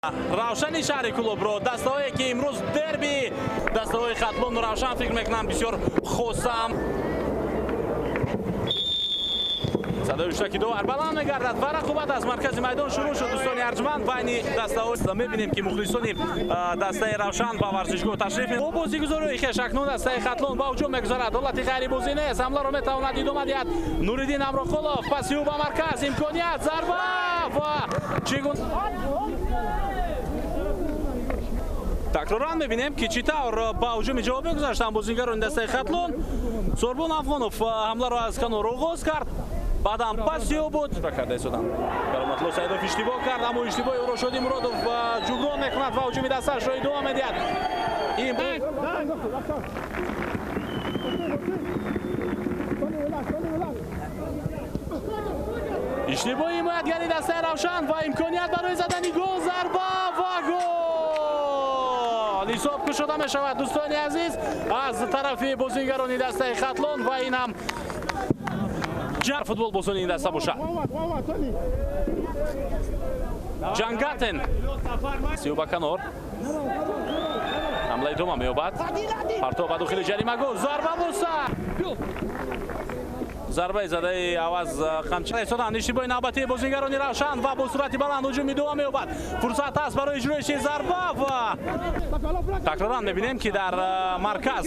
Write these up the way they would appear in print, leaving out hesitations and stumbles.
Равшани шаҳри Кӯлобро, дастаҳое ки имрӯз дерби дастаҳои Хатлону Равшан, фикр мекунам, бисёр хосам. Садои ҳуштаки довар баланд мегардад ва рақобат аз маркази майдон шурӯъ шуд, дӯстони арҷманд, байни дастаҳо. Мебинем, ки мухлисони дастаи Равшан ба варзишгоҳ ташриф бо бозигузориҳои хеш. Акнун дастаи Хатлон ба ҳуҷум мегузарад. Ҳолати ғайрибозӣ нест, ҳамларо метавонад идома диҳад Нуриддин Амроқулов. Паси ӯ ба марказ, имконият, зарба ва чӣ гун. Такроран мебинем, ки чӣ тавр ба ҳуҷуми ҷавобӣ гузаштанд бозингарони дастаи Хатлон. Сорбон Афғонов ҳамларо аз канор оғоз кард, баъдан паси ӯ буд карда истоданд. Кароматулло Саидов иштибоҳ кард, аммо иштибоҳи ӯро Шоди Муродов ҷуброн мекунад ва ҳуҷуми дастаашро идома медиҳад. Ин иштибоҳи ҳимоятгари дастаи Равшан ва имконият барои задани гол, зарба ва гол! Ҳисоб кушода мешавад, дӯстони азиз, аз тарафи бозингарони дастаи Хатлон ва ин ҳам ҷар футболбозони ин даста бошад. Ҷангатен сиё ба канор, ҳамла идома меёбад, партов ба дохили ҷаримагоҳ, зарба боса, зарбаи задаи Аваз Қамчи истодан. Иштибоҳи навбатии бозингарони Равшан ва бо суръати баланд ҳуҷум идома меёбад. Фурсат аст барои иҷроиши зарба ва такроран мебинем, ки дар марказ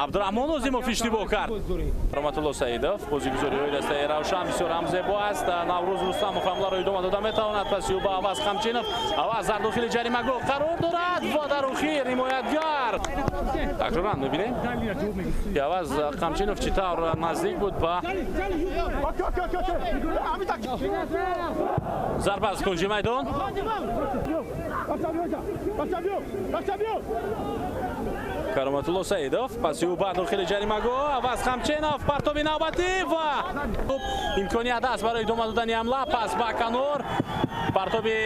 Абдураҳмон Озимов иштибоҳ кард. Роматулло Саидов, бозигузориҳои дастаи Равшан бисёр ҳам зебо аст. Наврӯз Рустамов ҳамларо идома дода метавонад. Паси ӯ ба Аваз Қамчинов. Аваз дар дохили ҷаримагоҳ қарор дорад ва дар охир ҳимоятгар. Такроран мебинем, ки Аваз Қамчинов чӣ тавр наздик буд ба зарба аз кунҷи майдон. Кароматулло Саидов, паси ӯ ба дохили ҷаримагоҳ, Аваз Қамчинов, партоби навбатӣ ва имконият аст барои идома додани ҳамла. Пас ба канор, партоби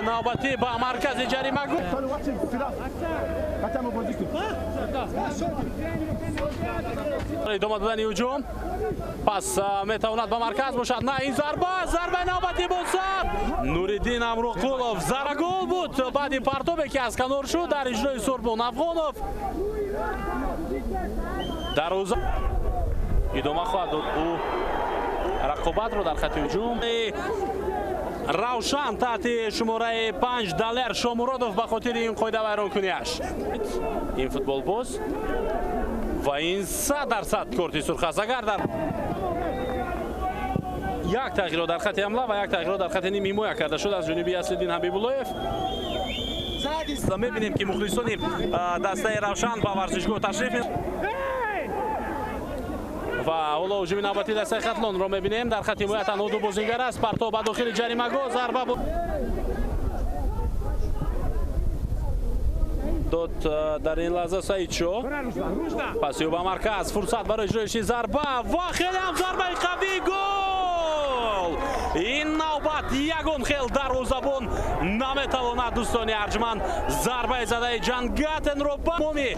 навбатӣ ба маркази ҷаримагоҳ. Идома додани ҳуҷум, пас метавонад ба марказ бошад. На, ин зарба, зарбаи навбатӣ босад. Нуриддин Амроқулов, зарагол буд баъди партобе, ки аз канор шуд дар иҷрои Сурбон Афғонов. Дарвоза идома хоҳад дод ӯ рақобатро дар хати ҳуҷум. Равшан таҳти шумораи 5 Далер Шомуродов ба хотири ин қоида вайронкуниаш. Ин футболбоз ва ин 100% корти сурх аст. Агар дар як тағйирот дар хати ҳамла ва як тағйирот дар хати ним ҳимоя карда шуд аз ҷониби Аслиддин Ҳабибуллоев. Мебинем, ки мухлисони дастаи Равшан ба варзишгоҳ ташриф ва ҳоло ҳуҷуми навбатии дастаи Хатлонро мебинем. Дар хати ҳимоя танҳо ду бозингар аст. Партов ба дохили ҷаримагоҳ, зарба дод дар ин лаҳза Саидшо. Паси ӯ ба марказ, фурсат барои иҷроиши зарба ва хеле ҳам зарбаи қавӣ, гол! Ин навбат ягон хел дарвозабон наметавонад, дӯстони арҷманд, зарбаи задаи Ҷангатенро ба моми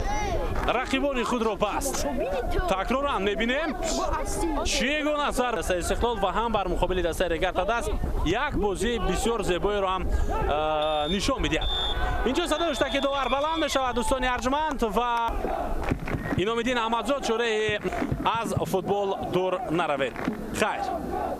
рақибони худро баст. Такроран мебинем, чӣ гуна зар дастаи Истиқлол ва ҳам бар муқобили дастаи Регар-ТадАЗ як бозии бисёр зебоеро ҳам нишон медиҳад. Инҷо садои ҳуштаки довар баланд мешавад, дӯстони арҷманд, ва Иномиддин Аҳмадзод чораи аз футбол дур наравед. Хайр.